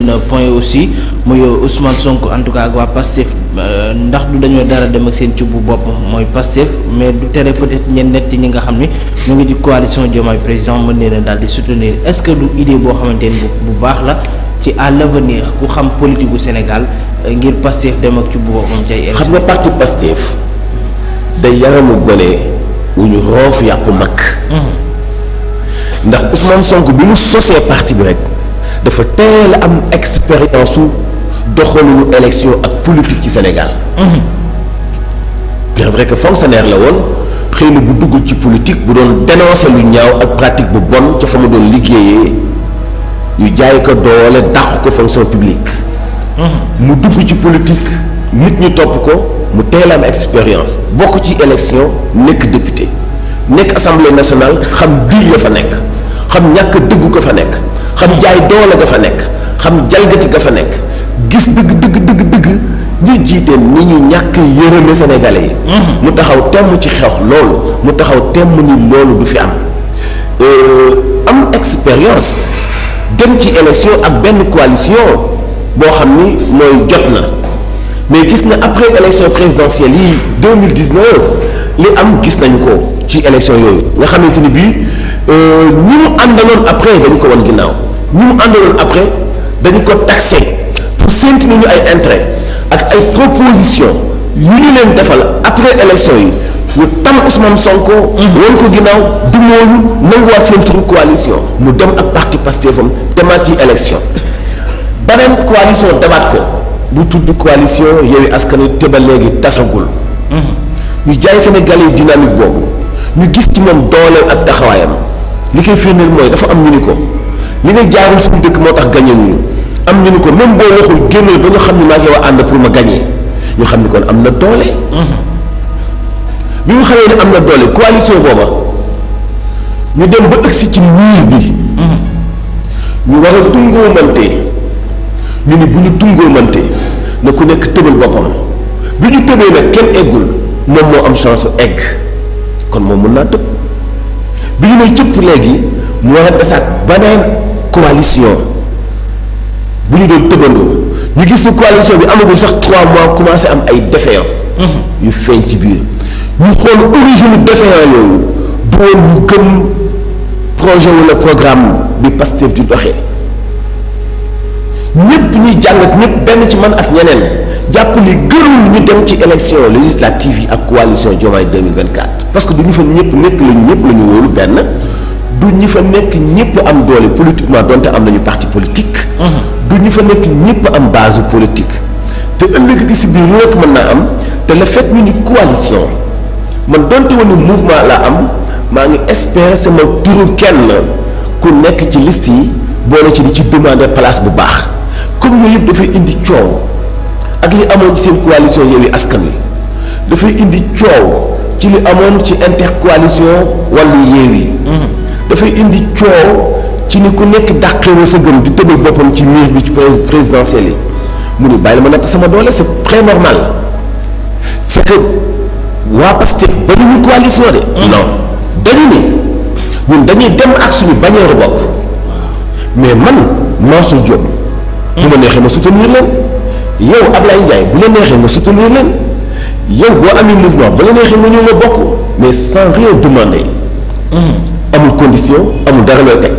point aussi muy Ousmane Sonko en tout cas ak waa Pastef ndax du dañoo dara dem ak seen cubbu bopp mooy Pastef mais du tere peut-être ñenn nett ñi nga xam ni ñu ngi ci coalition Diomaye président mën nee na daal di soutenir est-ce que du idée boo xamante ni bu baax la ci à l'avenir ku xam politique gu Sénégal ngir Pastef dem ak cubbu boppam cay. xam nga parti Pastef day yaramu gone wu ñu roof yàpp mag. ndax Ousmane Sonko bi mu sosee parti bi rek dafa teel a am expérience su doxalinu élection ak politique ci Sénégal. c'est vrai que fonctionnaire la woon xëy na bu duggul ci politique bu doon dénoncer lu ñaaw ak pratique bu bon ca fa mu doon liggéeyee ñu jaay ko doole dàq ko fonction publique. mu dugg ci politique nit ñi topp ko mu teel a am expérience bokk ci élection nekk député nekk assemblée nationale xam diir ya fa nekk xam ñàkk dëggu ko fa nekk xam jaay doole ga fa nekk xam jalgati ga fa nekk gis dëgg ñi jiite ni ñu ñàkk yërëme sénégalais yi. mu taxaw temm ci xeex loolu mu taxaw temm ni loolu du fi am expérience dem ci élection ak benn coalition boo xam ni mooy jot na mais gis na après élection présidentielle yi 2019 li am gis nañu ko ci élection yooyu nga xamante ni bii ñi mu àndaloon après dañu ko wan ginnaaw ñi mu àndaloon après dañu ko taxé pour séntu nañu ay intérêt ak ay proposition yu ñu leen defal après élection yi ñu tam Ousmane Sonko. wan ko ginnaaw du mooyu nanguwaat seen turu coalition mu dem ak parti Pastefam demaat ci élection beneen coalition demaat ko bu tudd coalition Yewwi Askan Wi te ba léegi tasagul. ñu jaay Sénégalais dynamique boobu ñu gis ci moom dooleel ak taxawaayam li koy firndeel mooy dafa am ñu ni ko li nga jaarul suñu dëkk moo tax gagné ñu am ñu ni ko même boo waxul génneel ba ñu xam ni maa ngi wax ànd pour ma gagné ñu xam ni kon am na doole. bi ñu xamee ne am na doole coalition booba ñu dem ba ëgsi ci miir bi. ñu war a tungoomante ñu ni bu ñu tungoomante na ku nekk tëbal boppam bi ñu tëbee nag kenn eggul moom moo am chance egg kon moom mën naa tëb bi ñu ne cëpp léegi mu war a desaat beneen coalition bu ñu doon tëbandoo ñu gis ni coalition bi amagul sax 3 mois commencé am ay défaillants yu feeñ ci biir ñu xool origine défaillant yooyu du woon ñu gëm projet wala programme bi Pastef di doxee ñëpp ñuy jàngat ñëpp benn ci man ak ñeneen jàpp ni gënul ñu dem ci élection législative yi ak coalition Diomaye 2024 parce que du ñu fa ñëpp nekk lañu ñëpp la ñu wóolu benn du ñu fa nekk ñëpp am doole politiquement donte am nañu parti politique. du ñu fa nekk ñëpp am base politique te ëllëg gi si biir lu nekk mën naa am te le fait ñu ni coalition man donte woon ni mouvement la am maa ngi espérer sama turu kenn ku nekk ci liste yi boole ci di ci demander place bu baax comme yooyu yëpp dafay indi coow ak li amoon ci seen coalition Yewwi Askan Wi dafay indi coow ci li amoon ci intercoalition Wallu Yewwi dafay indi coow ci ni ku nekk dàqee wa sa gëm di tëbal boppam ci miir bi ci présidentielle yi mu ni bàyyi la ma natt sama doole c'est très normal c'est que waa Pastef ba ñu coalition de non dañu ni ñun dañuy dem ak suñu bannière bopp mais man Mansour Diop bu ma neexee ma soutenir leen yow Ablaye Ndiaye bu la neexee nga soutenir leen yow boo amee mouvement ba la neexee nga ñëw nga bokk mais sans rien demander amul condition amul dara looy teg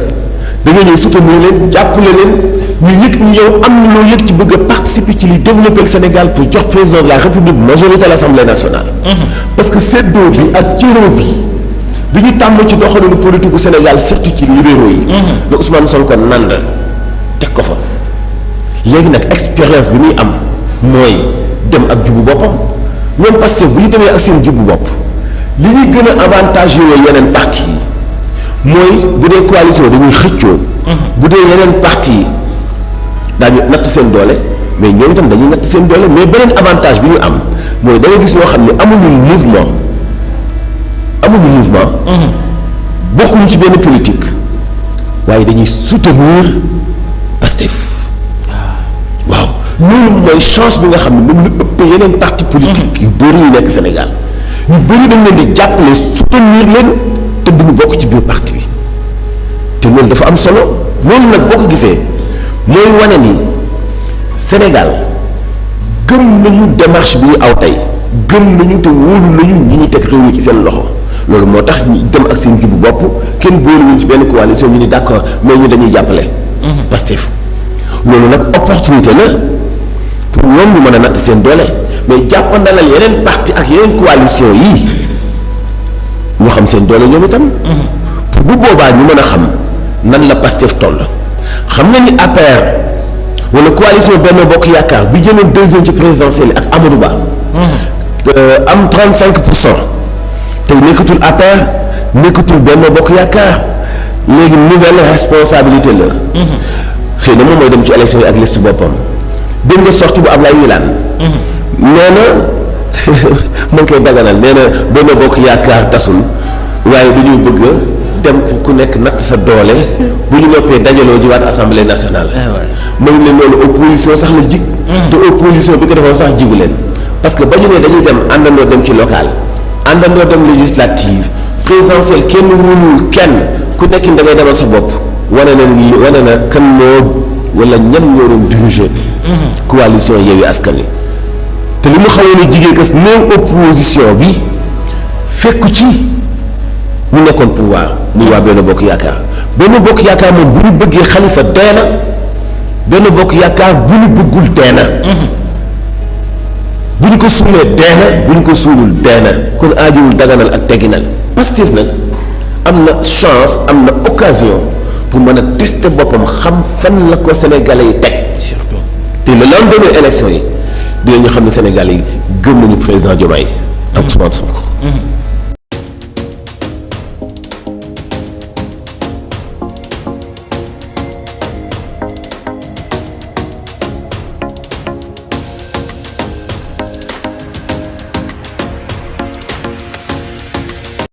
da nga ñëw soutenir leen jàppale leen ñu yëg ni yow am na loo yëg ci bëgg a participer ci li développer le Sénégal pour jox président de la République majorité à l'Assemblée nationale. parce que seddoo bi ak cëroo bi ñu tàmm ci doxalinu politique gu Sénégal surtout ci libéraux yi. la Ousmane Sonko nand teg ko fa léegi nag expérience bi muy am mooy dem ak jubu boppam ñoom Pastef bu ñu demee ak seen jubu bopp li ñuy gën a avantage yooyu yeneen parti yi mooy bu dee coalition dañuy xëccoo. bu dee yeneen parti yi daañu natt seen doole mais ñoom itam dañuy natt seen doole mais beneen avantage bi ñu am mooy da ngay gis ñoo xam ne amuñu mouvement bokkuñu ci benn politique waaye dañuy soutenir Pastef waaw loolu mooy chance bi nga xam ne moom la ëpp yeneen parti politique yu bëri yu nekk Sénégal yu bëri dañ leen di jàppale soutenir leen te duñu bokk ci biir parti bi te loolu dafa am solo loolu nag boo ko gisee mooy wane ni Sénégal gëm nañu démarche bi ñu aw tey gëm nañu te wóolu nañu ñi ñu teg réew mi ci seen loxo loolu moo tax ñu dem ak seen jubu bopp kenn boolewuñ ci benn coalition ñu ni d'accord mais ñu dañuy jàppale. Pastef loolu nag opportunité la pour ñoom ñu mën a natt seen doole mais jàppandalal yeneen parti ak yeneen coalition yii ñu xam seen doole ñoom itam. pour bu boobaa ñu mën a xam nan la Pastef toll xam nga ni APR wala coalition Benno Bokk Yaakaar bi jëloon deuxième ci présidentielle ak Amadou Ba. am 35% tey nekkatul APR nekkatul Benno Bokk Yaakaar léegi nouvelle responsabilité la. xëy na moom mooy dem ci élection yi ak liste boppam dégg nga sortie bu Ablaye Wilane. nee na mu ngi koy daganal nee na Benno Bokk Yaakaar tasul waaye du ñuy bëgg dem pour ku nekk natt sa doole bu ñu noppee dajaloo jiwaat assemblée nationale. ma ngi leen loolu opposition sax la jig. te opposition bi ko defoon sax jigu leen. parce que ba ñu ne dañuy dem àndandoo dem ci local àndandoo dem législative présidentielle kenn wóoluwul kenn ku nekk da ngay demal sa bopp wane na kan moo wala ñan ñoo doon diriger. coalition Yewwi Askan Wi te li mu xawoon a jigéen kës néew opposition bi fekku ci ñu nekkoon pouvoir muy waa Benno Bokk Yaakaar Benno Bokk Yaakaar moom bu ñu bëggee Xalifa dee na Benno Bokk Yaakaar bu ñu bëggul dee na. bu ñu ko suulee dee na bu ñu ko suulul dee na kon aajowul daganal ak tegginal Pastef nag am na chance am na occasion pour mën a tester boppam xam fan la ko Sénégalais yi teg. surtout te le lendemain élection yi dinañu xam ne Sénégalais yi gëm nañu président Diomaye ak Ousmane Sonko.